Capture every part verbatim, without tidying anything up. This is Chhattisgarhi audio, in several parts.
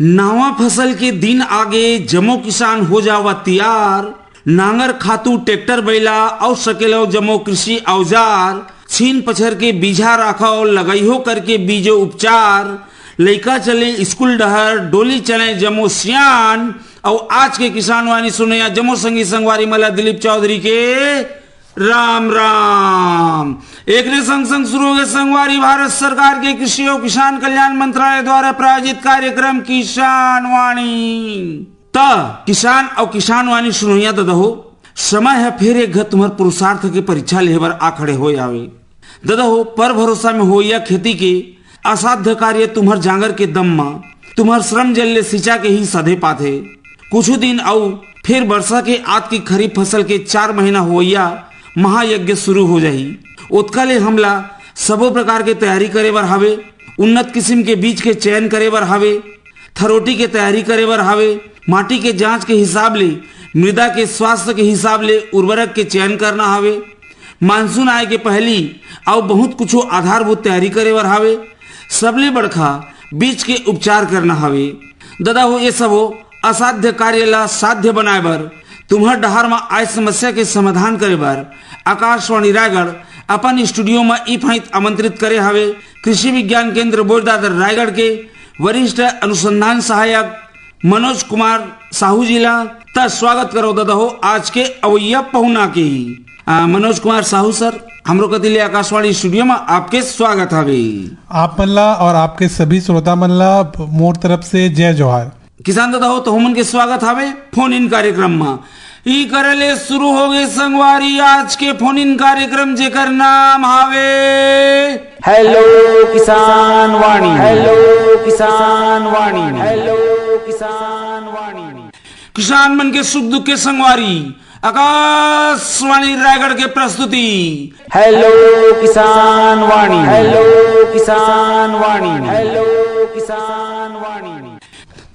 नावा फसल के दिन आगे, जम्मो किसान हो जावा तियार। नांगर, खातू, ट्रैक्टर, बैला अउ सकेलो जम्मो कृषि औजार। छीन पछर के बीजा राखव, लगइहो करके बीजो उपचार। लइका चले स्कूल डहर, डोली चले जम्मो सियान। अउ आज के किसान वाणी सुनइया जम्मो संगी संगवारी मन ला दिलीप चौधरी के राम राम। एकरे संग संग शुरू होगे संगवारी, भारत सरकार के कृषि अउ किसान कल्याण मंत्रालय द्वारा प्रायोजित कार्यक्रम किसान वाणी। त किसान अउ किसान वाणी सुनइया ददा हो, समय ह फेर एक घ तुम्हर पुरुषार्थ के परीक्षा लेहे बर आ खड़े होय आवे। ददा हो, पर भरोसा में होइया खेती के असाध्य कार्य तुम्हर जांगर के दम म, तुम्हर श्रम जल ले सिंचा के ही सधे पाथे। कुछु दिन अउ फेर बरसा के आत की खरीफ फसल के चार महीना होइया महायज्ञ शुरू हो जाही। ओतका ले हमला सबो प्रकार के तैयारी करे बर हावे, उन्नत किसिम के बीज के चयन करे बर हावे, थरोटी के तैयारी करे बर हावे, माटी के जांच के हिसाब ले, मृदा के स्वास्थ्य के हिसाब ले उर्वरक के चयन करना हावे, मानसून आए के पहली अउ बहुत कुछु आधारभूत तैयारी करे बर हावे। सबले बड़खा बीज के उपचार करना हावे। ददा हो, ये सबो असाध्य कार्य ला साध्य बनाए बर तुम्हर डहार म आए समस्या के समाधान करे बर आकाशवाणी रायगढ़ अपन स्टूडियो म ई फाइत आमंत्रित करे हावे कृषि विज्ञान केंद्र बोजदादर रायगढ़ के वरिष्ठ अनुसंधान सहायक मनोज कुमार साहू जी ला। त स्वागत करो ददा हो आज के अवैया पहुना के ही। आ, मनोज कुमार साहू सर, हमरो कति ले आकाशवाणी स्टूडियो म आपके स्वागत हावे। आप मन ला और आपके सभी श्रोता मन ला मोर तरफ से जय जोहार। किसान ददा हो, तो हमन के स्वागत हावे फोन इन कार्यक्रम म। ई करे ले शुरू होगे संगवारी आज के फोन इन कार्यक्रम, जेकर नाम हावे हेलो किसान वाणी। हेलो किसान वाणी। हेलो किसान वाणी। किसान मन के सुख दुख के संगवारी, आकाशवाणी रायगढ़ के प्रस्तुति हेलो किसान वाणी। हेलो किसान वाणी। हेलो किसान वाणी।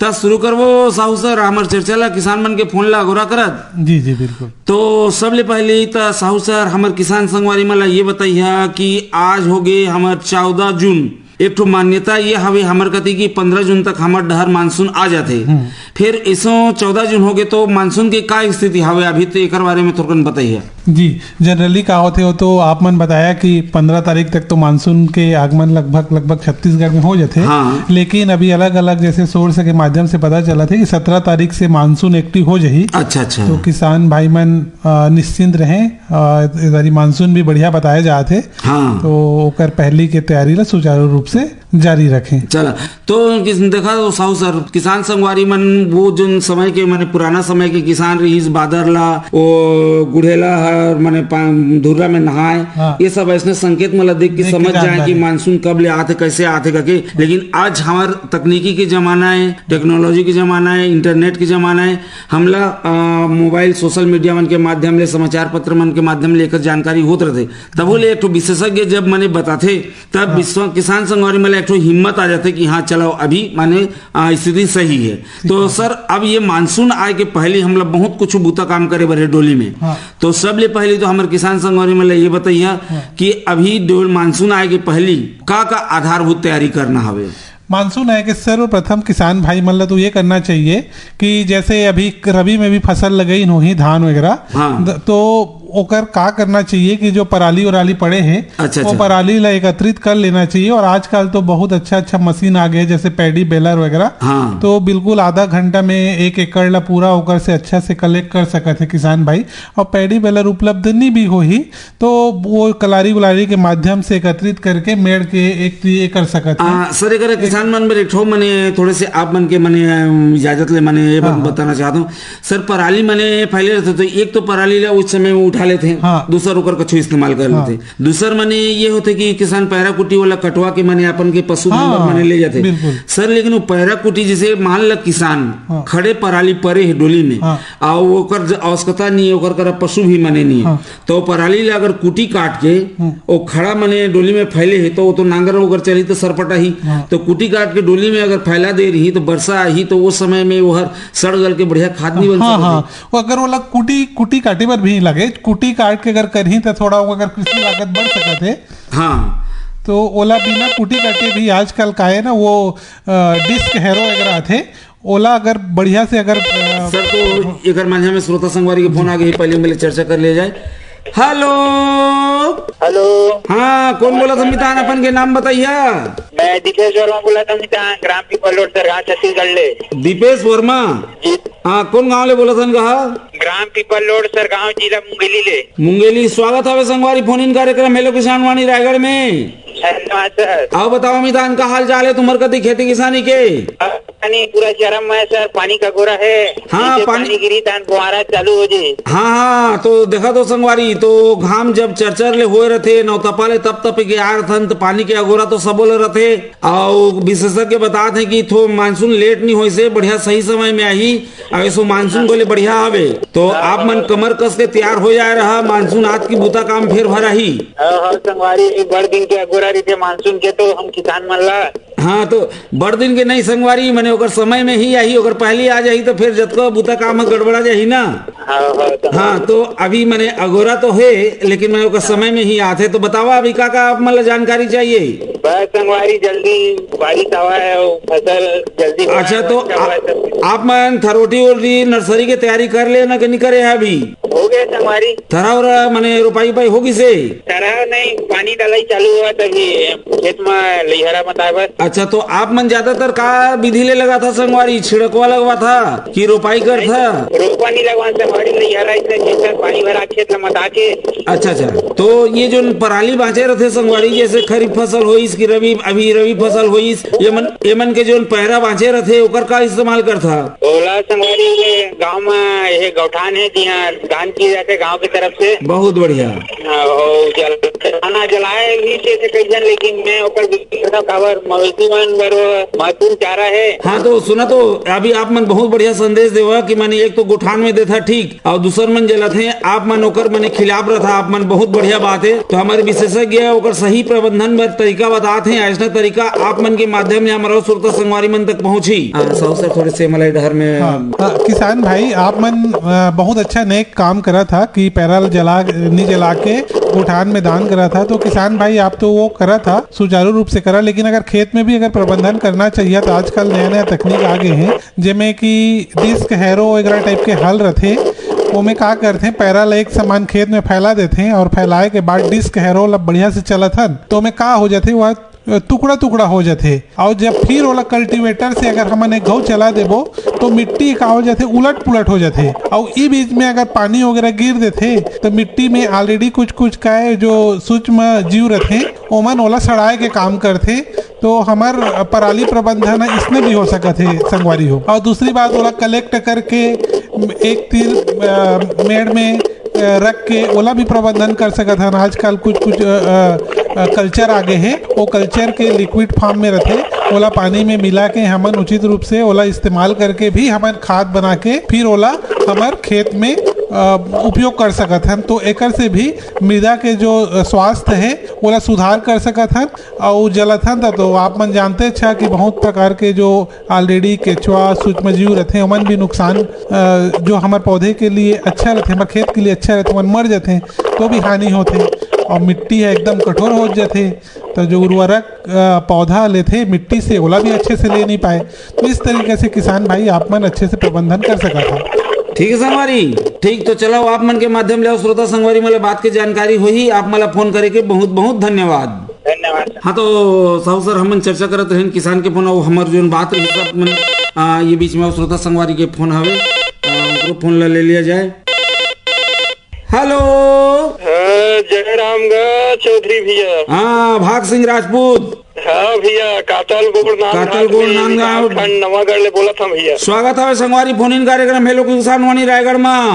त शुरू करबो साहू सर हमर चर्चा ला किसान मन के फोन ला अगोरा करत। जी, जी, बिल्कुल। तो सबले पहले त साहू सर हमर किसान संगवारी मन ला ये बताइया कि आज होगे हमर चौदह जून। एक ठो मान्यता ये हवे हमर कति कि पंद्रह जून तक हमर डहर मानसून आ जाथे। हम्म। फिर इसो चौदह जून होगे तो मानसून के का स्थिति हवे अभी, तो एकर बारे में थोड़कन बताइए। जी, generally का होथे, वो तो आप मन बताया कि पंद्रह तारीख तक तो मानसून के आगमन लगभग, लगभग छत्तीसगढ़ में हो जाथे। हाँ। लेकिन अभी अलग-अलग जैसे सोर्स के माध्यम से पता चला थे कि सत्रह तारीख से मानसून एक्टिव हो जाही। अच्छा, अच्छा। तो किसान भाई मन, अ, निश्चिंत रहें, अ, इधर ही मानसून भी बढ़िया बताए जात हे। हाँ। तो ओकर पहली के तैयारी ला सुचारू रूप से जारी रखें। चला, तो किस-, देखा तो साहू सर, किसान संगवारी मन वो जोन समय के, माने पुराना समय के किसान रहिस, बादर ला, वो गुड़ेला हर, माने पा-, धुर्रा में नहाए, हाँ। ये सब ऐसने संकेत मन ला देख के देख के समझ जाए जानकारी। कि मानसून कब ले आथे, कैसे आथे करके। लेकिन आज हमार तकनीकी के जमाना है, टेक्नोलॉजी के जमाना है, इंटरनेट के जमाना है, हमला, अ, मोबाइल, सोशल मीडिया मन के माध्यम ले, समाचार पत्र मन के माध्यम ले एकर जानकारी होत रथे। तभो ले एक ठो विशेषज्ञ जब मने बताथे, तब हाँ। विश्व-, किसान संगवारी मन ला एक ठो हिम्मत आ जाथे कि हाँ, चलो, अभी माने, आ, स्थिति सही है। तो है। सर, अब ये मानसून आए के पहले हमला बहुत कुछ बूता काम करे बर हे डोली में। हाँ। तो सबले पहले तो हमर किसान संगवारी मन ला ये बताइया हाँ। कि अभी डोल मानसून आए के पहली का का आधारभूत तैयारी करना हवे? मानसून आए के सर्वप्रथम किसान भाई मन ला तो ये करना चाहिए कि जैसे अभी रबी में भी फसल लगई होही, धान वगैरह, हाँ। द-, तो ओकर का करना चाहिए कि जो पराली वराली पड़े हे, अच्छा, वो अच्छा। पराली ला एकत्रित कर लेना चाहिए। और आजकल तो बहुत अच्छा अच्छा मशीन आ गए, जैसे पैडी बेलर वगैरह। हाँ। तो बिल्कुल आधा घंटा में एक एकड़ ला पूरा ओकर से अच्छा से कलेक्ट कर सकत हे किसान भाई। और पैडी बेलर उपलब्ध नहीं भी होही, तो वो कलारी उलारी के माध्यम से एकत्रित करके मेड़ के एक, ये कर सकत हे। आ, सर, एकरा किसान मन बर एक ठो मने थोड़े से आप मन के मने, अम, इजाजत ले मने ये बात हाँ, हाँ। बताना चाहता हूँ। सर, पराली मने फैले रहते, तो एक तो पराली ला उस समय में उठा लेते हैं, हाँ। दूसर ओकर कछु इस्तेमाल कर हाँ। लेते हैं। दूसर मने ये होथे कि किसान पैरा कुटी वाला कटवा के मने अपन के पशु हाँ, धन बर मने ले जाथे। बिल्कुल। सर, लेकिन वो पैरा कुटी जैसे मान ल किसान हाँ। खड़े पराली परे हे डोली में, हाँ। अउ ओकर ज-, आवश्यकता नहीं है, ओकर करा पशु भी मने नहीं है। हाँ। तो पराली ला अगर कुटी काट के हम्म। वो खड़ा मने डोली में फैले हे तो वो तो नांगर ओकर चली तो सरपटा ही। हाँ। तो कुटी काट के डोली में अगर फैला दे रही तो बरसा आही तो वो समय में वो हर सड़ गल के बढ़िया खाद नहीं बन हाँ, सकत हाँ। हे। वो अगर वो ला कुटी, कुटी काटे बर भी नहीं लगे, कुटी काट के अगर करही तो थोड़ा वो अगर कृषि लागत बढ़ सकत हे। हाँ, तो ओला बिना कुटी काटे भी आजकल का हे ना, वो डिस्क हैरो वगैरह आथे, ओला अगर बढ़िया से अगर अ, सर, तो एकर माझा में श्रोता संगवारी के फोन आ गई, पहले मिले चर्चा कर लिया जाए। हेलो। हेलो। हाँ, कौन बोलत हे मितान? अपन के नाम बताइया। मैं दीपेश वर्मा बोलत हूँ मितान, ग्राम पीपल रोड, सरगांव, छत्तीसगढ़ ले। दीपेश वर्मा। जी। हाँ, कौन गांव ले बोलत हन कहा? ग्राम पीपल रोड, सरगांव, जिला मुंगेली ले। मुंगेली, स्वागत हवे संगवारी फोन इन कार्यक्रम हेलो किसान वाणी रायगढ़ में। धन्यवाद सर। अउ बताओ मितान, का हाल चाल हे तुम्हर कती खेती किसानी के? पानी पूरा चरम में हे सर, पानी का गोरा हे। हाँ, नीचे पानी पानी गिरी तान फुहारा चालू हो जी। हाँ, हाँ, तो देखा तो संगवारी, तो घाम जब चरचर ले होए रथे, नौतपा ले तप तप के आ रथन, तो पानी के अगोरा तो सबो ले रथे। अउ विशेषज्ञ बतात हे कि थो मानसून लेट नहीं होइसे, बढ़िया सही समय में आही। अउ एसो मानसून बोले बढ़िया हवे, तो आप मन कमर कस के तैयार हो जाए रहा, मानसून आज की बूता काम फेर भराही। हाँ, हाँ, संगवारी, बड़ दिन के अगोरा रहिथे मानसून के, तो हम किसान मन ला। हाँ, तो बड़ दिन के नहीं संगवारी, मने ओकर समय में ही आही, ओकर पहली आ जाही तो फिर जतको बूता काम ह गड़बड़ा जाही ना। हाँ, हाँ, तो हाँ, तो अभी मने अगोरा तो हे, लेकिन मने ओकर समय में ही आथे। तो बतावा अभी का का आप मन ला जानकारी चाहिए? बस संगवारी, जल्दी बारिश आवा हे अउ फसल जल्दी हो अच्छा, जाए, तो अच्छा आ-, हुआ है सब कुछ। आप मन थरोटी ओटी नर्सरी के तैयारी कर ले ना कि नहीं करे है अभी? हो गए संगवारी। थरा उरा मने रोपाई उपाई हो गिसे? थरा नहीं, पानी डालाई चालू हुआ तभी खेत में लइहरा मताए बर। अच्छा, तो आप मन ज्यादातर का विधि ले लगा था संगवारी? छिड़कवा लगवा था कि रोपाई कर था? रोपा नहीं लगवा संगवारी, लइहरा इतने चेचर पानी भरा खेत में मता के। अच्छा, अच्छा, तो ये जो पराली बांचे रहते संगवारी, जैसे खरीफ फसल होइस कि रबी, अभी रबी फसल होइस, ये मन, ये मन के जो पैरा बांचे रहते, ओकर का इस्तेमाल कर था? ओला संगवारी, ये गांव में ये गौठान हे, जिहां दान किए जाथे गांव की तरफ से। बहुत बढ़िया। अउ जल-, जलाना जलाए भी थे, थे कई झन, लेकिन मैं ओकर विरोध काबर, मवेशी मन बर वो महत्वपूर्ण चारा हे। हाँ, तो सुना तो, अभी आप मन बहुत बढ़िया संदेश देवा कि माने एक तो गोठान में देथा ठीक, अउ दूसर मन जलत हे, आप मन ओकर मने खिलाफ रथा, आप मन बहुत बढ़िया बात हे। तो हमर विशेषज्ञ ओकर सही प्रबंधन बर तरीका बतात हे, अइसना तरीका आप मन के माध्यम ले हमर अउ श्रोता संगवारी मन तक पहुंची। हाँ, साहू सर, थोड़े से मला डहर में हाँ, हाँ, किसान भाई, आप मन, अ, बहुत अच्छा नेक काम करा था कि पैरा ल जला, नहीं जला के गोठान में दान करा था। तो किसान भाई, आप तो वो करा था, सुचारू रूप से करा, लेकिन अगर खेत में भी अगर प्रबंधन करना चाहिए, तो आजकल नया-नया तकनीक आ गए हैं, जेमे कि डिस्क, हैरो वगैरह टाइप के हल रथे, ओमे का करथे, पैरा ल एक समान खेत में फैला देथे और फैलाए के बाद डिस्क, हैरो ल बढ़िया से चलत हन, तो ओमे का हो जाथे, वह टुकड़ा-टुकड़ा हो जाथे। और जब फिर ओला कल्टीवेटर से अगर हमन एक घाव चला देबो, तो मिट्टी का हो जाथे, उलट पुलट हो जाथे। और ई बीच में अगर पानी वगैरह गिर देथे, तो मिट्टी में already कुछ कुछ का है, जो सूक्ष्म जीव रथे, ओमन ओला सड़ाए के काम करथे। तो हमर पराली प्रबंधन ह इसने भी हो सकत हे, संगवारी हो। और दूसरी बात, ओला कलेक्ट करके एक तीर, अ, मेड़ में, अ, रख के ओला भी प्रबंधन कर सकत हन। आजकल कुछ कुछ, अ, अ, अ, कल्चर आ गे हे, वो कल्चर के लिक्विड फॉर्म में रथे, ओला पानी में मिला के हमन उचित रूप से ओला इस्तेमाल करके भी हमन खाद बना के फिर ओला हमर खेत में, अ, उपयोग कर सकत हन। तो एकर से भी मृदा के जो, अ, स्वास्थ्य हे, ओला सुधार कर सकत हन। अउ जलत हन त, तो आप मन जानते अच्छा कि बहुत प्रकार के जो already केचुआ, सूक्ष्म जीव रथे, ओमन भी नुकसान, अ, जो हमर पौधे के लिए अच्छा रथे, हमर खेत के लिए अच्छा रथे, ओमन मर जाथे, तो भी हानि होथे। और मिट्टी ह एकदम कठोर हो जाथे, तो जो उर्वरक, अ, पौधा लेथे मिट्टी से, ओला भी अच्छे से ले नहीं पाए। तो इस तरीके से किसान भाई, आप मन अच्छे से प्रबंधन कर सकत हो। ठीक है संगवारी, ठीक, तो चलो, आप मन के माध्यम ले अउ श्रोता संगवारी मन ल बात के जानकारी होही। आप मन ल फोन करे के बहुत बहुत धन्यवाद। धन्यवाद। हाँ, तो साहू सर, हमन चर्चा करत रहेन किसान के फोन, अउ हमर जोन बात रही सब मन, आ, ये बीच में अउ श्रोता संगवारी के फोन हवे, आ, उनकरो फोन ला ले लिया जाए। हेलो। हाँ, जय राम गा चौधरी भैया। हाँ, भाग सिंह राजपूत। हाँ भैया, कातल गोड़ नांदगांव कातल गोड़ में, नांदगांव। विकासखंड नवागढ़ ले बोलत हन भैया। स्वागत हवे संगवारी फोन इन कार्यक्रम हेलो किसान वाणी रायगढ़ मा।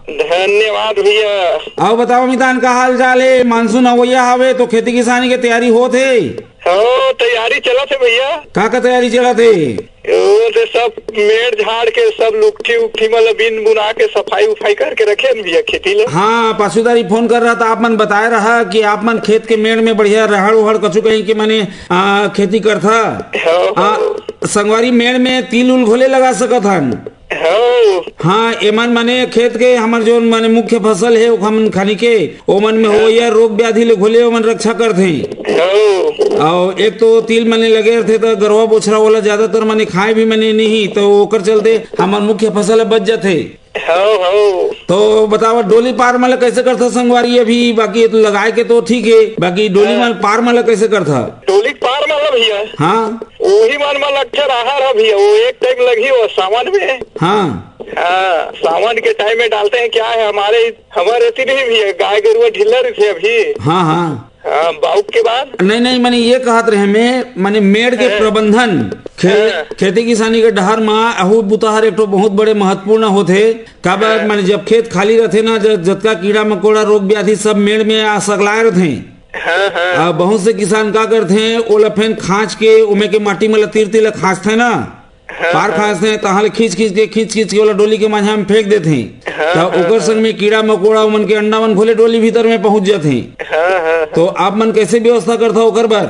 धन्यवाद भैया। अउ बताओ मितान, का हाल चाल हे? मानसून अवैया हवे तो खेती किसानी के तैयारी होत हे? हाँ, तैयारी चलत हे भैया। का का तैयारी चलत हे? ओ, ते सब मेड़ झाड़ के सब लुकठी उकठी मन ल बीन बुना के सफाई उफाई करके रखे हन भैया खेती ल। हाँ, पासुदारी फोन कर रहा था, आप मन बताए रहा कि आप मन खेत के मेड़ में बढ़िया रहड़ उहड़ कछु कहीं के मने, आ, खेती करथा। हाँ, आ, हाँ। संगवारी मेड़ में तिल उल घोले लगा सकत हन। हाँ। हाँ, एमन मने खेत के हमर जोन मने मुख्य फसल हे, ओखमन खानी के, ओमन में हाँ। होइया रोग व्याधि ले घोले ओमन रक्षा करथे। हाँ। अउ एक तो तिल मने लगे रथे, त गरवा बोछरा वाला ज्यादातर मने खाए भी मने नहीं, तो ओकर चलते हमर मुख्य फसल ह बच जाथे। हव, हव। तो बतावा, डोली पार मन ल कैसे करथा संगवारी? अभी बाकी ये तो लगाए के तो ठीक है, बाकी डोली हाँ। मन पार मन ल कैसे करथा? डोली पार मन ल भैया। हाँ। वही मन म लगथे राहर ह भैया, वो एक टाइम लगही वो सावन में। हाँ। हाँ, सावन के टाइम में डालते हैं। क्या है, हमारे, हमारे एती नहीं भैया, गाय गरुआ ढीला रहिथे अभी। हाँ, हाँ। हाँ, बाउक के बाद। नहीं, नहीं, मने ये कहत रहे मैं, मने मेड़ के हाँ। प्रबंधन, खे-, हाँ। खेती किसानी के डहर म अहू बुता हर एक ठो बहुत बड़े महत्वपूर्ण होथे। काबर हाँ। मने जब खेत खाली रथे ना, ज-, जतका कीड़ा मकोड़ा, रोग व्याधि सब मेड़ में आ सकलाए रथे। हाँ, हाँ। आ, बहुत से किसान का करथे, ओला फेन खांच के ओमे के माटी मन ल तीर तीर ल खांचथे ना, हाँ, पार हाँ। खांचथे, तहाँ ले खींच खींच के, खींच खींच के ओला डोली के माझा में फेंक देथे। हाँ, त हाँ, ओकर हाँ। संग में कीड़ा मकोड़ा ओमन के अंडा मन घलो डोली भीतर में पहुंच जाथे। हाँ, हाँ, हाँ। तो आप मन कैसे व्यवस्था करथा ओकर बर?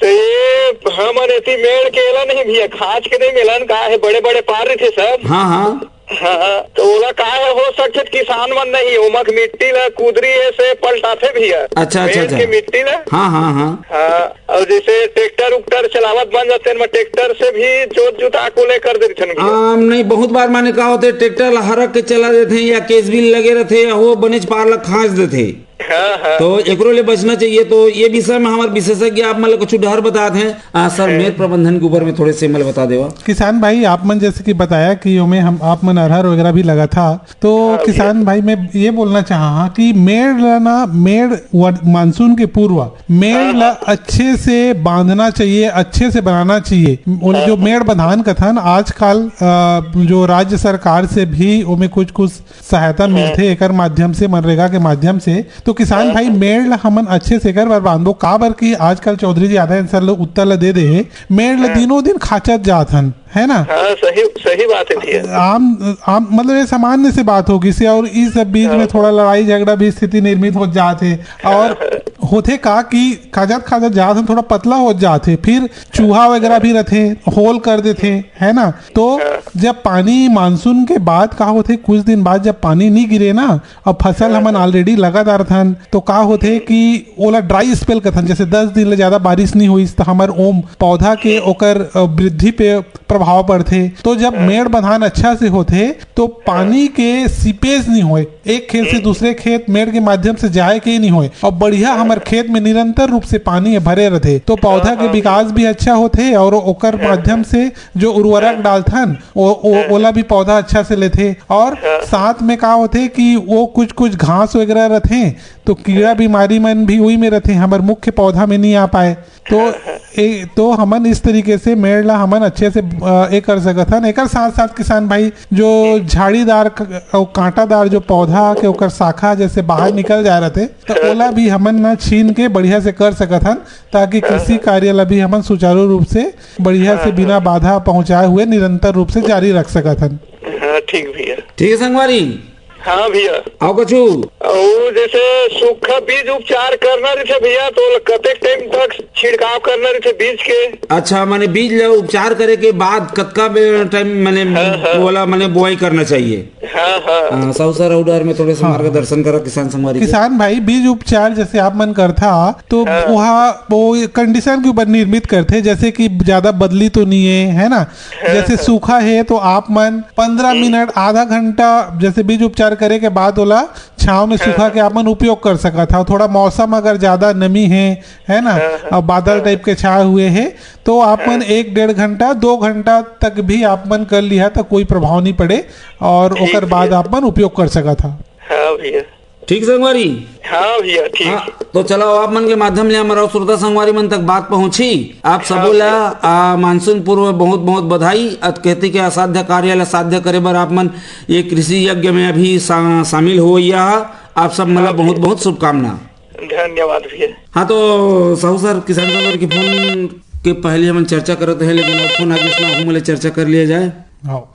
तो ये हमर एती मेड़ के एला नहीं भैया, खांच के नहीं मेलन, का है, बड़े बड़े पार रहिथे सब। हाँ, हाँ। हाँ, तो ओला का है, हो सकथे किसान मन नहीं, ओमा के मिट्टी ला कुदरी ऐसे पलटाथे भैया। अच्छा, अच्छा, मेड़ अच्छा। के मिट्टी ला। हाँ, हाँ, हाँ। हाँ, अउ जैसे ट्रैक्टर उक्टर चलावत बन जाथे, तेन म ट्रैक्टर से भी जोत जुता को ले कर देथन भैया। आम नहीं, बहुत बार माने का होथे, ट्रैक्टर ला हरक के चला देथे या केसबिल लगे रथे, वो बनेच पार ला खांच देथे। हाँ, हाँ। तो एकरो ले बचना चाहिए। तो ये विषय में हमारे विशेषज्ञ आप मन ल कुछ डहर बतात हैं। आ, सर, हाँ। मेड़ प्रबंधन के ऊपर में थोड़े से मन ल बता देवा। किसान भाई, आप मन जैसे कि बताया कि ओमे हम, आप मन अरहर वगैरह भी लगाथा, तो हाँ, भैया। किसान भाई, मैं ये बोलना चाहा कि मेड़ ला ना, मेड़ व-, मानसून के पूर्व मेड़ हाँ, ला हाँ। अच्छे से बांधना चाहिए, अच्छे से बनाना चाहिए। ओला हाँ, जो हाँ। मेड़ बंधान कथन आजकल, अ, जो राज्य सरकार से भी ओमे कुछ कुछ सहायता हाँ। मिलथे एकर माध्यम से, मनरेगा के माध्यम से। तो किसान हाँ, भाई, हाँ। मेड़ ला हमन अच्छे से एकर बर बांधबो, काबर कि आजकल चौधरी जी आधा answer ल, उत्तर ला दे दे हे, मेड़ ला हाँ। दिनों दिन खाचत जात हन, है ना? हाँ, सही, सही बात है भैया। आम, आम, मतलब, ये सामान्य से बात होगिस हे, और इस सब बीच हाँ। में थोड़ा लड़ाई झगड़ा भी स्थिति निर्मित हो जात हे। हाँ, और हाँ। होथे का कि खाचत खाचत जात हन, थोड़ा पतला हो जात हे, फिर चूहा वगैरह भी रथे, होल कर देथे, है ना? तो हाँ। जब पानी मानसून के बाद का होथे, कुछ दिन बाद जब पानी नहीं गिरे ना, अब फसल हाँ, हमन हाँ। Already लगा डारथन, तो का होथे हम्म। कि ओला dry spell कथन, जैसे दस दिन ले ज्यादा बारिश नहीं होइस, तो हमर ओम पौधा के ओकर, अ, वृद्धि पे प्रभाव पड़थे। तो जब हाँ। मेड़ बंधान अच्छा से होथे, तो हाँ। पानी के seepage नहीं होय, एक खेत से हम्म। दूसरे खेत मेड़ के माध्यम से जाए के नहीं होय, और बढ़िया हाँ। हमर खेत में निरंतर रूप से पानी भरे रथे, तो पौधा हाँ, के हाँ। विकास भी अच्छा होथे, और ओकर हाँ। माध्यम से जो उर्वरक हाँ। डालथन, ओ, ओ, हाँ। ओला भी पौधा अच्छा से लेथे। और हाँ। साथ में का होथे कि वो कुछ, कुछ घास वगैरह रथे, तो कीड़ा हाँ। बीमारी मन भी उही में रथे, हमर मुख्य पौधा में नहीं आ पाए। तो हाँ, हाँ। ए, तो हमन इस तरीके से मेड़ ला हमन अच्छे से, अ, ए कर सकत हन। एकर साथ-साथ किसान भाई, जो झाड़ीदार क-, अउ कांटादार जो पौधा के ओकर शाखा जैसे बाहर निकल जा रथे, तो हाँ। ओला भी हमन न छीन के बढ़िया से कर सकत हन, ताकि हाँ, कृषि हाँ। कार्य ला भी हमन सुचारू रूप से बढ़िया हाँ, से बिना हाँ। बाधा पहुंचाए हुए निरंतर रूप से जारी रख सकत हन। हाँ, ठीक भैया। ठीक है संगवारी। हाँ भैया। अउ कछु? अउ जैसे सूखा बीज उपचार करना रहिथे भैया, तो कतेक टाइम तक छिड़काव करना रहिथे बीज के? अच्छा, माने बीज ला उपचार करे के बाद कतका बे-, टाइम माने हाँ, हाँ। ओला माने बोआई करना चाहिए? हाँ, हाँ। हाँ, साहू सर, अउ डहर में थोड़े से हाँ। मार्गदर्शन करा किसान संगवारी के। किसान भाई, बीज उपचार जैसे आप मन करथा, तो हाँ। वहाँ वो condition के ऊपर निर्मित करथे, जैसे कि ज्यादा बदली तो नहीं है, है ना? हाँ, जैसे हाँ। सूखा है, तो आप मन पन्द्रह हम्म। मिनट, आधा घंटा, जैसे बीज उपचार करे के बाद ओला छांव में सूखा हाँ। के आप मन उपयोग कर सकत हव। थोड़ा मौसम अगर ज्यादा नमी है, है ना, हाँ, हाँ। और बादल हाँ। Type के छाए हुए है, तो आप मन हाँ। एक डेढ़ घंटा, दो घंटा तक भी आप मन कर लिहा, तो कोई प्रभाव नहीं पड़े, और ठीक ओकर बाद भैया। आप मन उपयोग कर सकत हव। हाँ भैया। ठीक संगवारी? हाँ भैया, ठीक। हाँ, तो चलो, आप मन के माध्यम ले हमर अउ श्रोता संगवारी मन तक बात पहुंची। आप हाँ सबो ला, भैया। आ, मानसून पूर्व बहुत बहुत बधाई। अत कहती के असाध्य कार्य ला साध्य करे बर आप मन ये कृषि यज्ञ में अभी शा-, शामिल होइया हा। आप सब मन ला हाँ बहुत भैया। बहुत शुभकामना। धन्यवाद भैया। हाँ, तो साहू सर, किसान संगवारी के फोन के पहले हमन चर्चा करत रहे, लेकिन अब फोन आ गया, इसमें हमन ले चर्चा कर लिया जाए। हाँ।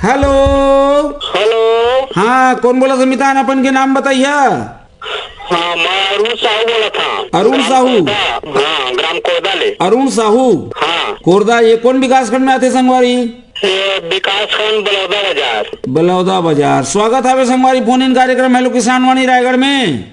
हेलो। हेलो। हाँ, कौन बोलत हे मितान, अपन के नाम बताइया। हाँ, मैं अरुण साहू बोलत हँव। अरुण साहू। ग्राम कोरदा, हाँ, ग्राम कोरदा ले। अरुण साहू। हाँ। कोरदा, ये कौन विकासखंड में आथे संगवारी? ये विकासखंड बलौदा बाजार। बलौदा बाजार। स्वागत हवे संगवारी फोन इन कार्यक्रम हेलो किसान वाणी रायगढ़ में।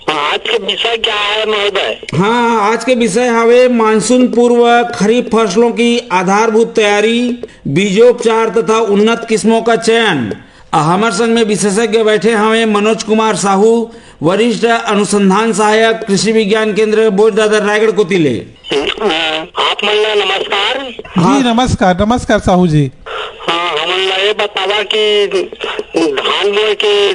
आज के विषय क्या है महोदय? हाँ, आज के विषय हवे मानसून पूर्व खरीफ फसलों की आधारभूत तैयारी, बीजोपचार तथा उन्नत किस्मों का चयन। अ, हमर संग में विशेषज्ञ बैठे हवे मनोज कुमार साहू, वरिष्ठ अनुसंधान सहायक, कृषि विज्ञान केंद्र, बोजदादर, रायगढ़ कोती ले। अ, आप मन ला नमस्कार। हाँ। जी, नमस्कार, नमस्कार साहू जी। हाँ, हमन ला ये बतावा कि धान बोए के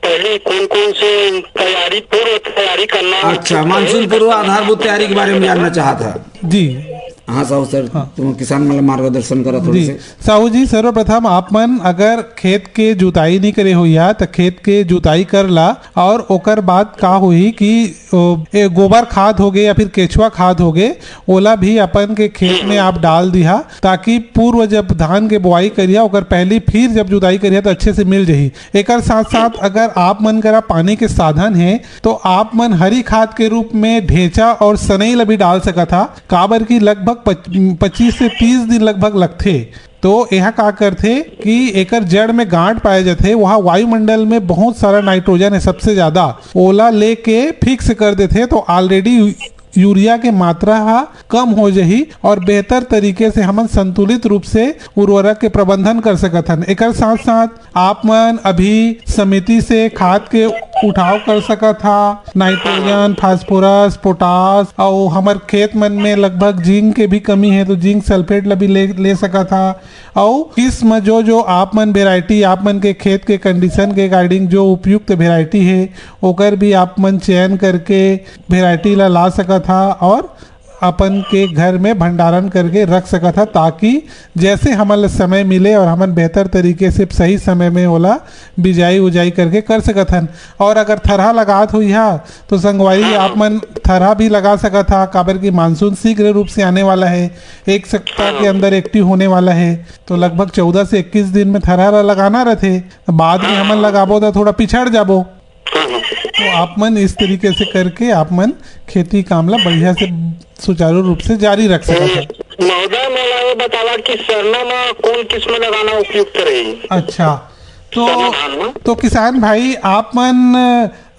पहले कौन-कौन से तैयारी, पूर्व तैयारी करना अच्छा, उचित मानसून रहे? पूर्व आधारभूत तैयारी के बारे में जानना चाहत हा। जी। हाँ साहू सर, हाँ। तुम किसान मन ला मार्गदर्शन करा थोड़े जी। से। साहू जी, सर्वप्रथम आप मन अगर खेत के जुताई नहीं करे होइहा, त खेत के जुताई कर ला, और ओकर बाद का होही कि, ओ, ए, गोबर खाद होगे या फिर केचुआ खाद होगे, ओला भी अपन के खेत में आप डाल दिहा, ताकि पूर्व जब धान के बोआई करिहा, ओकर पहली फिर जब जुताई करिहा, त अच्छे से मिल जही। एकर साथ-साथ अगर आप मन करा पानी के साधन हे, तो आप मन हरी खाद के रूप में ढेंचा और सनई ला भी डाल सकत हा, काबर कि लगभग पच-, पच्चीस से तीस दिन लगभग लगथे। तो एहा का करथे कि एकर जड़ में गांठ पाए जाथे, वहाँ वायुमंडल में बहुत सारा नाइट्रोजन है, सबसे ज्यादा, ओला लेके फिक्स कर देथे, तो ऑलरेडी यूरिया के मात्रा हा कम हो जही और बेहतर तरीके से हमन संतुलित रूप से उर्वरक के प्रबंधन कर सकत हन। एकर साथ साथ आप मन अभी समिति से खाद के उठाव कर सकत हा, नाइट्रोजन, फास्फोरस, पोटास, अउ हमर खेत मन में लगभग जिंक के भी कमी है, तो जिंक सल्फेट ला भी ले, ले सकत हा। अउ किस्म जो, जो आप मन वेराइटी, आप मन के खेत के कंडीशन के अकॉर्डिंग जो उपयुक्त वेराइटी है, ओकर भी आप मन चयन करके वेराइटी ला ला सकत हा और अपन के घर में भंडारण करके रख सकत हा, ताकि जैसे हमन ला समय मिले और हमन बेहतर तरीके से सही समय में ओला बिजाई उजाई करके कर सकत हन। और अगर थरहा लगात होइहा, तो संगवारी, हाँ। आप मन थरहा भी लगा सकत हा, काबर कि मानसून शीघ्र रूप से आने वाला है, एक सप्ताह के हाँ। अंदर एक्टिव होने वाला है, तो लगभग चौदह से इक्कीस दिन में थरहा ला लगाना रथे, बाद में हाँ। हमन लगाबो तो थोड़ा पिछड़ जाबो। हाँ, हाँ। तो आप मन इस तरीके से करके आप मन खेती काम ला बढ़िया से सुचारू रूप से जारी रख सकत हे। महोदय, मोला ये बतावा कि सरना म कौन किस्म लगाना उपयुक्त रही? अच्छा, तो, सरना धान म? तो किसान भाई, आप मन,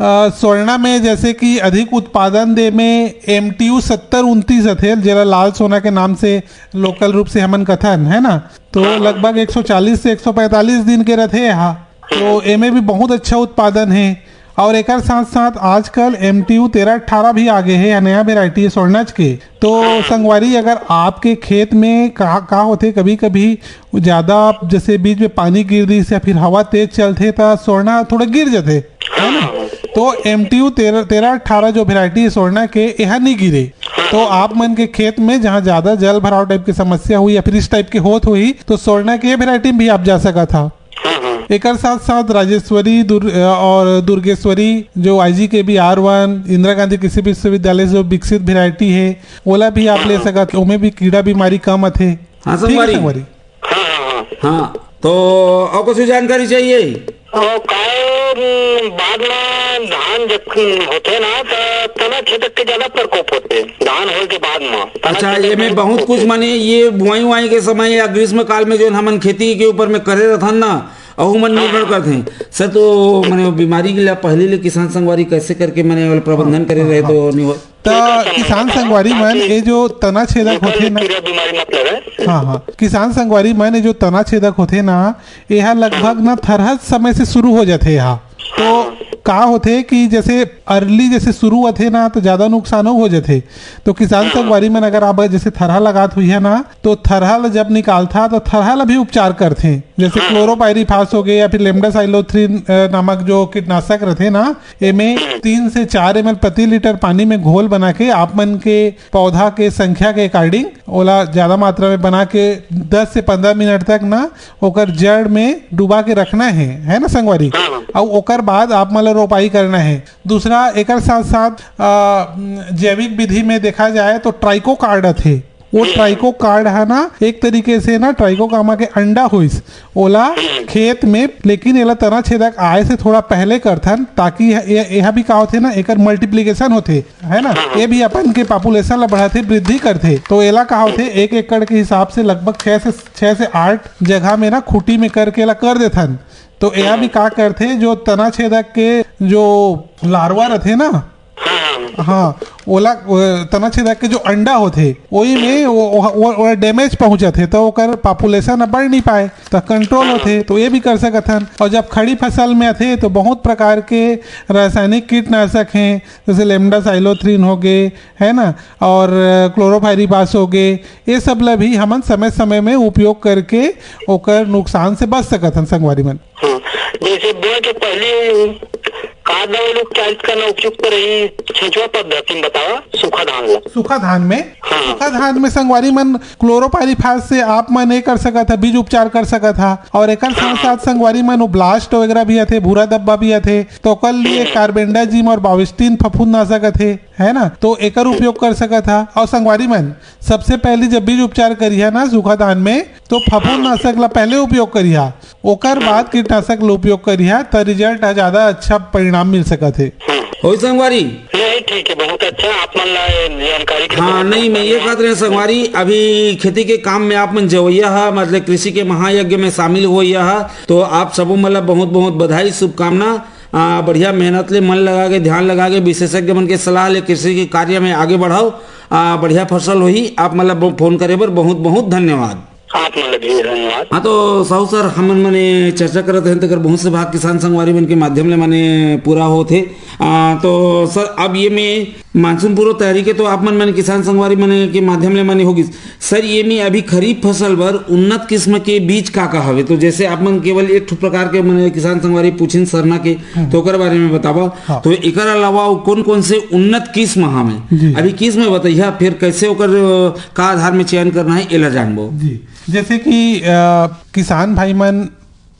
अ, स्वर्णा में जैसे कि अधिक उत्पादन दे में एमटीयू सत्तर उनतीस अथे, जेला लाल सोना के नाम से लोकल रूप से हमन कथन, है ना? तो हाँ, हाँ। लगभग एक सौ चालीस से एक सौ पैंतालीस दिन के रथे हा। तो एमे भी बहुत अच्छा उत्पादन हे। और एकर साथ साथ आजकल एमटीयू तेरह अठारह भी आ गए हे, नया वेराइटी है स्वर्णज के। तो हाँ। संगवारी, अगर आपके खेत में का, का होथे, कभी कभी ज्यादा जैसे बीच में पानी गिर दिस या फिर हवा तेज चलथे, त स्वर्णा थोड़ा गिर जाथे, है ना? हाँ। तो एमटीयू तेरह, तेरह अठारह जो वेराइटी है स्वर्णा के, यह नहीं गिरे। हाँ। तो आप मन के खेत में जहाँ ज्यादा जल भराव टाइप की समस्या हुई या फिर इस टाइप के होत हुई, तो स्वर्णा के वेराइटी में भी आप जा सकत हा। हाँ, हाँ। एकर साथ साथ राजेश्वरी दुर-, अ, और दुर्गेश्वरी, जो आईजीकेबी आर वन, इंदिरा गांधी कृषि विश्वविद्यालय से जो विकसित वेराइटी है, ओला भी आप ले हाँ। सकत, ओमे भी कीड़ा बीमारी कम आथे। हाँ, ठीक है, संगवारी। संगवारी। हाँ, हाँ, हाँ। हाँ, तो और कुछ जानकारी चाहिए? और काय, उम, बाद में धान जब होथे ना, त तना छेदक के ज्यादा प्रकोप होथे धान होए के बाद में। तना अच्छा, छेदक ये में के बहुत प्रकोप कुछ होथे। माने ये बुआई उआई के समय या ग्रीष्म काल में जो हमन खेती के ऊपर में करे रहथन ना, अहू मन निर्भर हाँ। करथे। सर, तो माने वो बीमारी के लिए पहले ले किसान संगवारी कैसे करके माने वो प्रबंधन करे रहे तो नहीं हो? त किसान संगवारी मन, ये जो तना छेदक होथे ना, कीड़ा बीमारी मत लगे। हाँ, हाँ, किसान संगवारी मन, ये जो तना छेदक होथे ना, ये हा लगभग ना थरहा समय से शुरू हो जाथे हा। तो का होथे कि जैसे अर्ली जैसे शुरू होथे ना, तो ज्यादा नुकसान हो जाथे। तो किसान संगवारी मन, अगर आप जैसे थरहा लगात हुई है ना, तो थरहा ला जब निकालथा, तो थरहा ला भी उपचार करथे। जैसे हाँ। क्लोरोपाइरीफास हो गए या फिर लेमडासाइलोथ्रिन, अ, नामक जो कीटनाशक रहथे ना, एमे तीन से चार एमएल प्रति लीटर पानी में घोल बना के आप मन के पौधा के संख्या के अकॉर्डिंग ओला ज्यादा मात्रा में बना के दस से पंद्रह मिनट तक ना ओकर जड़ में डुबा के रखना है, है ना संगवारी? हाँ। अउ ओकर बाद आप मन ला रोपाई करना है। दूसरा, एकर साथ साथ, अ, जैविक विधि में देखा जाए तो ट्राइकोकार्ड आथे। वो ट्राइकोकार्ड है ना, एक तरीके से ना ट्राइकोकामा के अंडा होइस, ओला खेत में, लेकिन एला तना छेदक आए से थोड़ा पहले करथन, ताकि यह, यह, यह भी का होथे ना, एकर मल्टीप्लिकेशन होथे, है ना, ये भी अपन के पॉपुलेशन ला बढ़ाथे, वृद्धि करथे। तो एला का होथे, एक एकड़ के हिसाब से लगभग छह से, छह से आठ जगह में ना खूंटी में करके एला कर देथन। तो एहा भी का करथे, जो तनाछेदक के जो लार्वा रथे ना, हाँ, हाँ। हाँ, ओला, ओ, तनाछेदक के जो अंडा होथे, ओही में वो, वो, वो, वो डैमेज पहुंचत हे, तो ओकर पॉपुलेशन अब बढ़ नहीं पाए, तो कंट्रोल होथे। तो ये भी कर सकत हन। और जब खड़ी फसल में आथे, तो बहुत प्रकार के रासायनिक कीटनाशक हैं, जैसे लेमडा साइलोथ्रीन हो गए, है ना, और क्लोरोफाइरीपास हो गए, ये सब ला भी हमन समय समय में उपयोग करके ओकर नुकसान से बच सकत हन, संगवारी मन। हाँ, जैसे बोए के पहले का दवा लोग उपचारित करना उपयुक्त रही, छिंचवा पद्धति में बतावा, सूखा धान ला। सूखा धान में, हाँ। सूखा धान में संगवारी मन क्लोरोपाइरीफास से आप मन ये कर सकत हा, बीज उपचार कर सकत हा। और एकर साथ साथ संगवारी मन, वो ब्लास्ट वगैरह भी आथे, भूरा धब्बा भी आथे, तो ओकर लिए कार्बेंडाजिम और बाविस्टिन फफूंदनाशक आथे, है ना, तो एकर उपयोग कर सकत हा। और संगवारी मन, सबसे पहली जब बीज उपचार करिहा ना सूखा धान में, तो फफूंदनाशक ला पहले उपयोग करिहा, ओकर बाद कीटनाशक ला उपयोग करिहा, त रिजल्ट ह ज्यादा अच्छा परिणाम मिल सकत हे। होई संगवारी? नहीं, ठीक है, बहुत अच्छा, आप मन ला जानकारी के लिए हाँ, बहुत नहीं, बहुत मैं ये धन्यवाद। कहत रहे संगवारी, अभी खेती के काम में आप मन जवैया हा, मतलब कृषि के महायज्ञ में शामिल होइया हा, तो आप सबो मन ला बहुत बहुत बधाई, शुभकामना। आ, बढ़िया मेहनत ले, मन लगा के, ध्यान लगा के, विशेषज्ञ मन के सलाह ले कृषि के कार्य में आगे बढ़ाओ। आ, बढ़िया फसल होही। आप मन ला ब-, फोन करे बर बहुत बहुत धन्यवाद। आप मन ला भी धन्यवाद। हाँ, तो साहू सर, हमन मने चर्चा करत हन, तेकर बहुत से भाग किसान संगवारी मन के माध्यम ले मने पूरा होत हे। आ, तो सर, अब ये में मानसून पूर्व तैयारी के तो आप मन मने किसान संगवारी मने के माध्यम ले मने होगिस। सर, ये में अभी खरीफ फसल बर उन्नत किस्म के बीज का का हवे? तो जैसे आप मन केवल एक ठो प्रकार के मने किसान संगवारी पूछिन सरना के, हम्म। तो ओकर बारे में बतावा। हाँ। तो एकर अलावा अउ कौन-कौन से उन्नत किस्म हवे? जी। अभी किस्म बताइया, फिर कैसे ओकर, अ, का आधार में चयन करना है, एला जानबो। जी, जैसे कि, अ, किसान भाई मन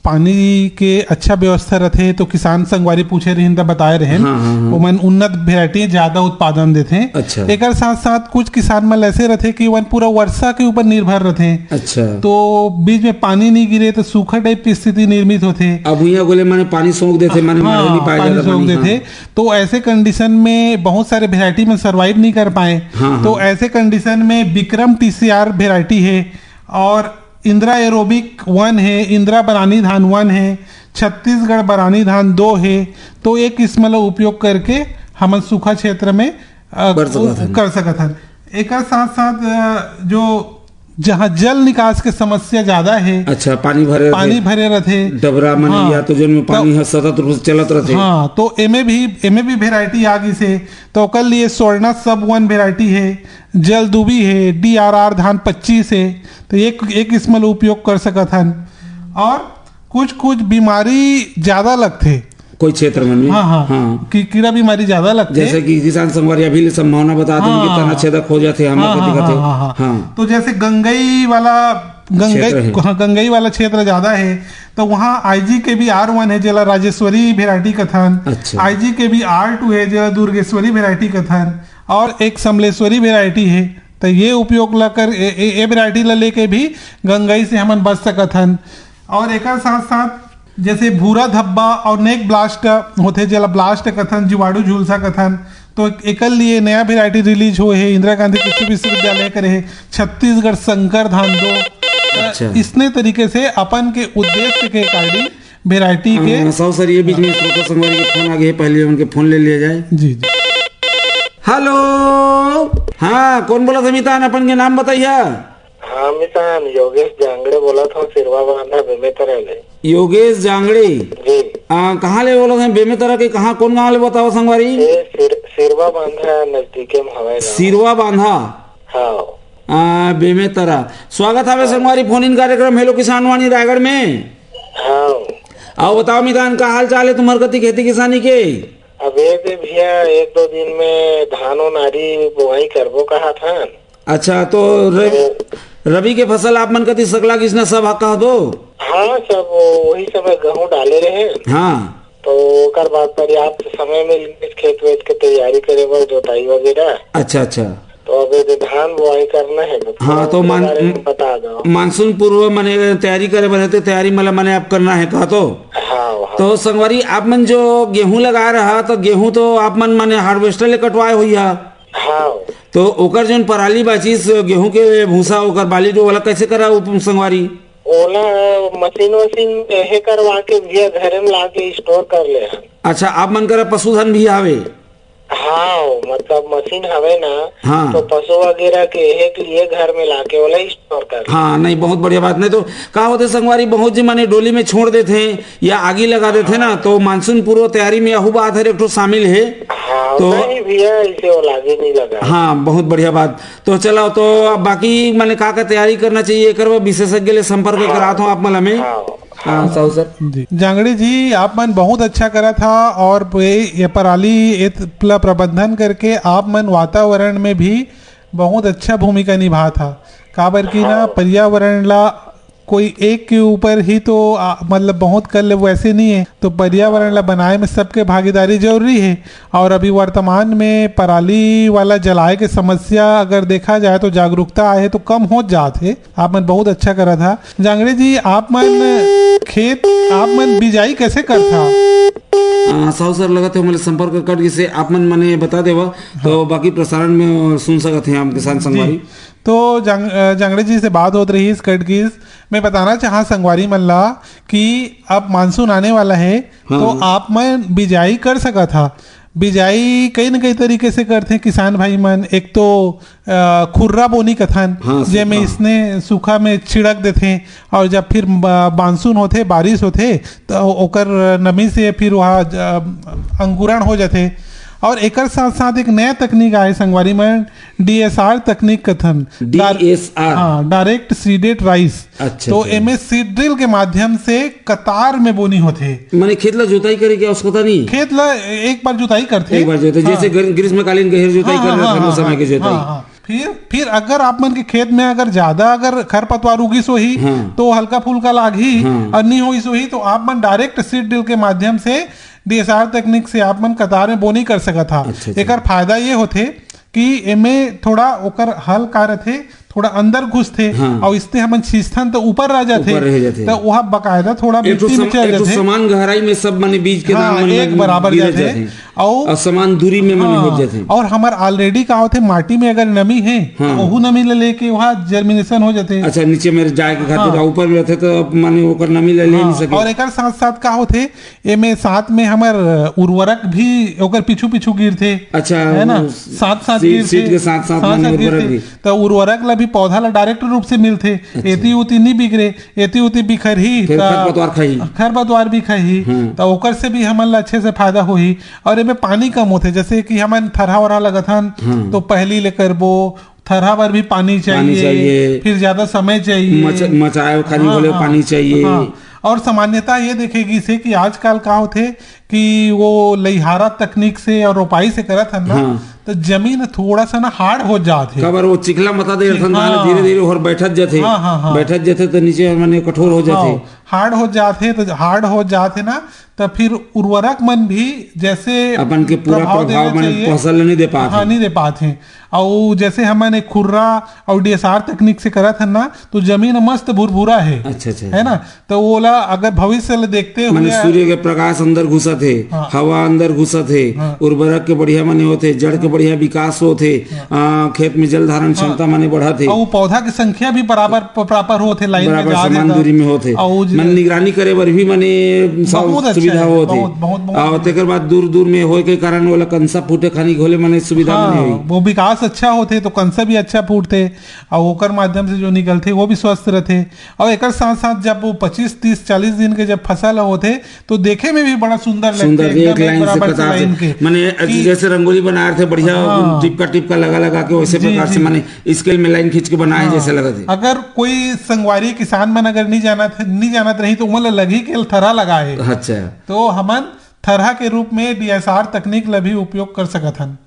पानी के अच्छा व्यवस्था रथे, तो किसान संगवारी पूछे रहिन त बताए रहेन, हाँ, हाँ, हाँ। ओमन उन्नत वेराइटी ज्यादा उत्पादन देथे। अच्छा। एकर साथ साथ कुछ किसान मन ऐसे रथे कि ओमन पूरा वर्षा के ऊपर निर्भर रथे। अच्छा। तो बीच में पानी नहीं गिरे, तो सूखा टाइप की स्थिति निर्मित होथे। अब हुइया गोले माने पानी सोख देथे, माने हाँ, मारे नहीं पाए पानी जादा सोख पानी, देथे। हाँ। तो ऐसे कंडीशन में बहुत सारे वेराइटी में सर्वाइव नहीं कर पाए। हाँ, तो हाँ। ऐसे कंडीशन में विक्रम टीसीआर वेराइटी है, और इंदिरा एरोबिक वन है, इंदिरा बनानी धान वन है, छत्तीसगढ़ बनानी धान दो है। तो ये किस्म ला उपयोग करके हमन सूखा क्षेत्र में, अ, कर सकत हन। कर सकत हन। एकर साथ साथ, अ, जो जहाँ जल निकास के समस्या ज्यादा है, अच्छा, पानी भरे पानी रथे। भरे रथे। डबरा मन हाँ। या तो जोन में पानी तो ह सतत रूप से चलत रथे। हाँ, तो एमे भी, एमे भी वेराइटी आ गिस हे। तो ओकर लिए स्वर्णा सब वन वेराइटी है, जलदुबी है, डीआरआर धान पच्चीस है। तो ये, ये किस्म ला उपयोग कर सकत हन। और कुछ कुछ बीमारी ज्यादा लगथे कोई क्षेत्र मन में। हाँ, हाँ। हाँ। कि कीड़ा बीमारी ज्यादा लगथे। जैसे कि किसान संगवारी अभी ले संभावना बता देन कि हाँ। तना छेदक हो जाथे, हमला हाँ, कति हाँ, कथे। हाँ, हाँ, हाँ। हाँ। तो जैसे गंगई वाला, गंगई, क्षेत्र है। हाँ, गंगई वाला क्षेत्र ज्यादा है, तो वहाँ आईजी के भी आर वन है, जेला राजेश्वरी वेराइटी कथन। अच्छा। आईजी के भी आर टू है, जेला दुर्गेश्वरी वेराइटी कथन, और एक समलेश्वरी वेराइटी है। तो ये उपयोग ला कर, ए, ए, ए वेराइटी ला लेके भी गंगई से हमन बच सकत हन। और एकर साथ साथ जैसे भूरा धब्बा और नेक ब्लास्ट होथे, जेला ब्लास्ट कथन, जीवाणु झुलसा कथन, तो एकर लिए नया वेराइटी रिलीज होए हे, इंदिरा गांधी कृषि विश्वविद्यालय करे हे, छत्तीसगढ़ संकर धान दो। अच्छा। इसने तरीके से अपन के उद्देश्य के according वेराइटी के हाँ, साहू सर, ये बीच में श्रोता संगवारी के फोन आ गए, पहले उनके फोन ले लिया जाए। जी, जी। हेलो, हाँ, कौन बोलत हे मितान, अपन के नाम बताइया। हाँ मितान, योगेश जांगड़े बोलत हूँ, सिरवा बांधा बेमेतरा ले। योगेश जांगड़े। जी। आ, कहाँ ले बोलत हे? बेमेतरा के कहाँ, कौन गाँव ले बताओ संगवारी? ये सिर-, सिरवा बांधा नजदीके में हवय गाँव। सिरवा बांधा? हाँ। आ, बेमेतरा। स्वागत हवे संगवारी फोन इन कार्यक्रम हेलो किसान वाणी रायगढ़ में। हाँ। आओ बताओ मितान, का हाल चाल है तुम्हार कति खेती किसानी के? अब ये दे भैया, एक दो दिन में धान और नारी बुआई करबो कहा था। अच्छा, तो रवि, रवि के फसल आप मन कति सकला किसना सब हक कह दो? हाँ, सब वो-, वही समय गेहूं डाले रहे। हाँ। तो ओकर बाद पर्याप्त समय मिल गइस खेत वेत के तैयारी करे बर, जोताई वगैरह। अच्छा, अच्छा। तो अब ये धान बुआई करना है, तो हाँ, तो उसके मान-, बारे में बता दो। मानसून पूर्व मने तैयारी करे बर है, तो तैयारी मतलब मने आप करना है, कहा तो? हाँ, हाँ। तो संगवारी, आप मन जो गेहूं लगा रहा, तो गेहूं तो आप मन मने हार्वेस्टर ले कटवाए हुई है। हाँ। तो ओकर जोन पराली बाचिस गेहूं के भूसा, ओकर बाली जो वाला कैसे करा उप संगवारी? ओला मशीन वशीन एहे करवा के भैया घरे में लाके स्टोर कर ले हन। अच्छा, आप मन करा पशुधन भी हवे? हाँ, मतलब मशीन हवे ना, हाँ। तो पशु वगैरह के एहे के लिए घर में लाके ओला स्टोर कर ले। हाँ, नहीं, बहुत बढ़िया बात। नहीं तो का होथे संगवारी, बहुत जी माने डोली में छोड़ देथे या आगी लगा देथे ना, तो मानसून पूर्व तैयारी में अहू बात हर एक ठो शामिल हे। हाँ, तो नहीं भैया, इसे वो लागे नहीं लगा। हाँ, बहुत बढ़िया बात। तो चलो, तो अब बाकी माने का का तैयारी करना चाहिए, एकर बर विशेषज्ञ ले संपर्क करात हो आप मन हमें। हाँ। हाँ, साहू सर। जी, जांगड़े जी, आप मन बहुत अच्छा करा था और ये, ये पराली, ये ला प्रबंधन करके आप मन वातावरण में भी बहुत अच्छा भूमिका निभा था। काबर कि ना, हाँ। पर्यावरण ला कोई एक के ऊपर ही तो, आ, मतलब, बहुत कर ले, वैसे नहीं है। तो पर्यावरण ला बनाए में सबके भागीदारी जरूरी है। और अभी वर्तमान में पराली वाला जलाए के समस्या अगर देखा जाए तो जागरूकता आए तो कम हो जात है। आप मन बहुत अच्छा करा था। जांगड़े जी, आप मन खेत, आप मन बिजाई कैसे कर था? आ, साहू सर, लगत है हमन ले संपर्क कट गिसे, आप मन मने बता देवा, तो बाकी प्रसारण में सुन सकत हैं हम किसान संगवारी। तो जांग-, अ, जांगड़े जी से बात होत रही इस कट गिस। मैं बताना चाहा संगवारी मन ला कि अब मानसून आने वाला है, हाँ। तो आप मन बिजाई कर सकत हा। बिजाई कई न कई तरीके से करथे किसान भाई मन। एक तो, अ, खुर्रा बोनी कथन, हाँ, जेमे सूखा। इसने सूखा में छिड़क देथे, और जब फिर ब-, मानसून होथे, बारिश होथे, तो ओकर नमी से फिर वहाँ ज-, अंकुरण हो जाथे। और एकर साथ साथ एक नया तकनीक आए संगवारी मन, डीएसआर तकनीक कथन। डीएसआर। हाँ, डायरेक्ट सीडेड राइस। अच्छा, तो अच्छा। एमे सीड ड्रिल के माध्यम से कतार में बोनी होथे। माने खेत ला जोताई करे के आवश्यकता नहीं? खेत ला एक बार जोताई करथे। एक बार जोताई, हाँ। जैसे ग्र-, ग्रीष्मकालीन गहिर जोताई हाँ, कर हाँ, लेथन, हाँ, वो समय हाँ, के जोताई। हाँ, हाँ। फिर, फिर अगर आप मन के खेत में अगर ज्यादा अगर खरपतवार उगिस होही, हाँ। तो हल्का फुल्का लागही, हाँ। और नहीं होइस होही, तो आप मन डायरेक्ट सीड ड्रिल के माध्यम से डीएसआर तकनीक से आप मन कतार में बोनी कर सकत हा। अच्छा, अच्छा। एकर फायदा ये होथे कि एमे थोड़ा ओकर हल का रथे, थोड़ा अंदर घुसथे, हाँ। और इससे हमन छींचथन तो ऊपर रह जाथे, ऊपर रह जाथे। तो वह बकायदा थोड़ा एक ठो मिट्टी में सम-, चल एक ठो जाथे। समान गहराई में सब माने बीज के हाँ, दाना मन एक बराबर गिरे जाथे। जाथे। अउ और समान दूरी में माने हाँ, हो जाथे। और हमर already का होथे, माटी में अगर नमी है, हाँ। तो ओहू नमी ले लेके वहाँ जर्मिनेशन हो जाथे। अच्छा, नीचे में जाए के खातिर, हाँ। ऊपर में रथे तो माने ओकर नमी ले, ले हाँ, नहीं सके। और एकर साथ साथ का होथे, एमे साथ में हमर उर्वरक भी ओकर पीछू पीछू गिरथे, अच्छा, है ना, वो साथ साथ सीड, गिरथे। सीड के साथ साथ साथ माने साथ उर्वरक गिरथे। भी। तो उर्वरक ला भी पौधा ला डायरेक्ट रूप से मिलथे, अच्छा। एती उती नहीं बिगड़े, एती उती बिखरही, फिर त खरपतवार खाही। खरपतवार भी खाही, हम्म। त ओकर से भी हमन ला अच्छे से फायदा होही। और एमे पानी कम होथे, जैसे कि हमन थरहा वरहा लगत हन, हम्म। तो पहली ले करबो, थरहा बर भी पानी पानी चाहिए, चाहिए। फिर ज्यादा समय चाहिए। मच-, मचाए खानी हाँ, बोले हाँ, पानी चाहिए। हाँ। और सामान्यतः ये देखे गिस हे कि आजकल का होथे कि वो लइहारा तकनीक से और रोपाई से करत हन ना, हाँ। तो जमीन थोड़ा सा ना हार्ड हो जात हे। काबर वो चिखला मता दे चिख-, रथन, हाँ। धीरे-धीरे ओहर बैठत जाथे। हाँ, हाँ, हाँ। बैठत जाथे तो नीचे माने कठोर हो जाथे। हाँ, हार्ड हो जाथे, तो हार्ड हो जाथे ना, तो फिर उर्वरक मन भी जैसे अपन के पूरा प्रभाव प्रभाव देना मन चाहिए, फसल ल नहीं दे पात हाँ, हे। नहीं दे पात हे। अउ जैसे हमन एक खुर्रा अउ डीएसआर तकनीक से करत हन ना, तो जमीन मस्त भुरभुरा हे, अच्छा, अच्छा। है ना? तो ओला अगर भविष्य ल देखते माने हुए सूर्य के प्रकाश अंदर घुसत हे, हाँ। हवा अंदर घुसत हे, हाँ। उर्वरक के बढ़िया माने होथे, जड़ के बढ़िया विकास होथे, हाँ। आ, खेत में जल धारण हाँ। क्षमता माने बढ़त हे। अउ पौधा के संख्या भी बराबर प-, प्रॉपर होथे, लाइन में बराबर जात हे समान त। दूरी में होथे। अउ ज- माने निगरानी करे बर भी माने सा-, बहुत अच्छा सुविधा हे, होथे। बहुत, बहुत, बहुत आ, बढ़िया। तेकर बाद दूर-दूर में होए के कारण ओला कंसा फूटे खानी घोले माने सुविधा हाँ, माने होही। वो विकास अच्छा होथे तो कंसा भी अच्छा फूटथे, अउ ओकर माध्यम से जो निकलथे वो भी स्वस्थ रथे। अउ एकर साथ-साथ जब वो पच्चीस, तीस, चालीस दिन के जब फसल होथे, तो देखे में भी बड़ा सुंदर सुंदर, लगथे, एक एकदम एक लाइन से बराबर से कतार से। लाइन के। माने, कि जैसे रंगोली बना रहे थे, बढ़िया हाँ। टिपका टिपका लगा लगा के वैसे जी, प्रकार से, जी। माने, स्केल में लाइन खींच के बनाए हाँ। जैसे लगत हे। अगर कोई संगवारी किसान मन अगर नहीं जानत हे, नहीं जानत रही, तो ओमन ल लगही के थरहा लगा हे। अच्छा। तो हमन थरहा के रूप में डीएसआर तकनीक ल भी उपयोग कर सकत हन।